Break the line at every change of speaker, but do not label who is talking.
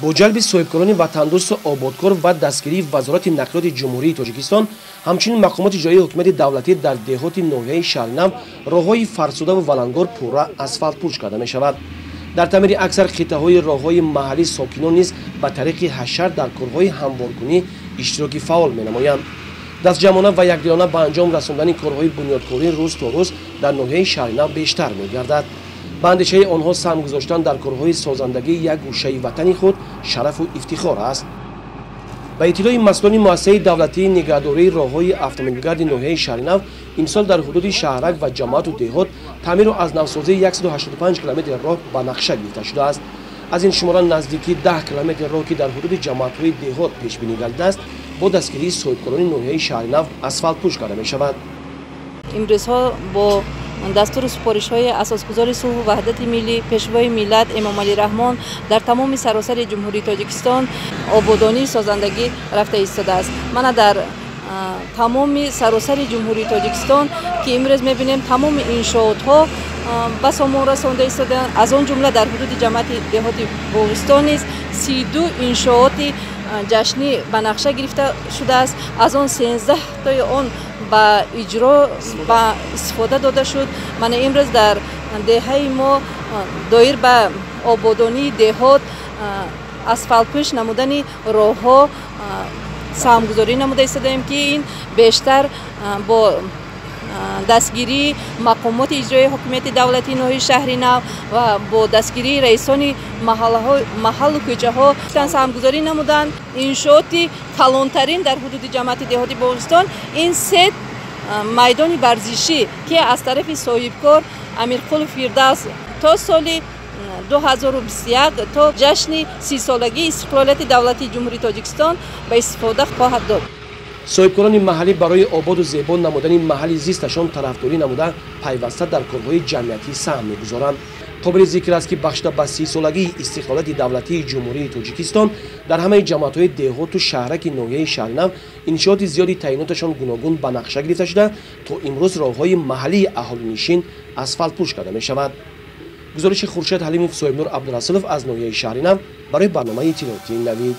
Бо ҷалби соҳибкорони ватандӯсту ободкор ва дастгирии Вазорати нақлиёти Ҷумҳурии Тоҷикистон, ҳамчунин мақомоти ҷоии ҳукумати давлатӣ дар деҳоти ноҳияи Шаҳринав роҳҳои фарсудаву валангор пурра асфалтпӯш карда мешавад. Дар таъмири аксар қитъаҳои роҳҳои маҳаллӣ сокинон низ ба тариқи ҳашар дар корҳои ҳамворкунӣ иштироки фаъол менамоянд. Дастҷамъона ва якдилона ба анҷом расондани корҳои бунёдкорӣ рӯз то рӯз дар ноҳияи Шаҳринав бештар мегардад. Ба андешаи онҳо саҳм гузоштан дар корҳои созандагии як гӯшаи ватани худ шарафу ифтихор аст. Ба иттилои масъулони муассисаи давлатии нигаҳдории роҳҳои автомобилгарди ноҳияи Шаҳринав, имсол дар ҳудуди шаҳрак ва ҷамоату деҳот таъмиру аз навсозии 185 километр роҳ ба нақша гирифта шудааст. Аз ин шумора наздики 10 километр роҳ, ки дар ҳудуди ҷамоатҳои деҳот пешбинӣ гардидааст, бо дастгирии соҳибкорони ноҳияи Шаҳринав асфалтпӯш карда мешавад.
Имрӯзҳо бо дастуру супоришҳои асосгузори сулҳу ваҳдати миллӣ, пешвои миллат Эмомалӣ Раҳмон дар тамоми саросари Ҷумҳурии Тоҷикистон ободонии созандагӣ рафта истодааст. Мана дар тамоми саросари Ҷумҳурии Тоҷикистон, ки имрӯз мебинем, тамоми иншоотҳо ба сомон расонда истодаанд. Аз он ҷумла дар ҳудуди ҷамоати деҳоти Боғистон низ 32 иншооти ҷашнӣ ба нақша гирифта шудааст. Аз он 13 тои он ба иҷро, ба истифода дода шуд. Мана имрӯз дар деҳаи мо доир ба ободонии деҳот, асфалтпӯш намудани роҳҳо саҳмгузорӣ намуда истодаем, ки ин бештар бо дастгирии мақомоти иҷроии ҳокимияти давлатии ноҳияи Шаҳри Нав ва бо дастгирии раисони маҳаллу кӯчаҳо саҳмгузорӣ намуданд. Иншооти калонтарин дар ҳудуди ҷамоати деҳоти Боғистон ин се майдони варзишӣ, ки аз тарафи соҳибкор Амирқулов Фирдавс то соли 2021, то ҷашни 30-солагии истиқлолияти давлатии Ҷумҳурии Тоҷикистон ба истифода хоҳад дод.
Соҳибкорони маҳаллӣ барои ободу зебо намудани маҳалли зисташон тарафдорӣ намуда, пайваста дар корҳои ҷамъиятӣ саҳм мегузоранд. Қобили зикр аст, ки бахшида ба 30-солагии истиқлолияти давлатии Ҷумҳурии Тоҷикистон дар ҳамаи ҷамоатҳои деҳоту шаҳраки ноҳияи Шаҳринав иншооти зиёди таъиноташон гуногун ба нақша гирифта шуда, то имрӯз роҳҳои маҳаллии аҳолинишин асфалтпӯш карда мешавад. Гузориши Хуршед Ҳалимов, Соҳибнур Абдурасулов аз ноҳияи Шаҳринав барои барномаи иттилоотии «Навид».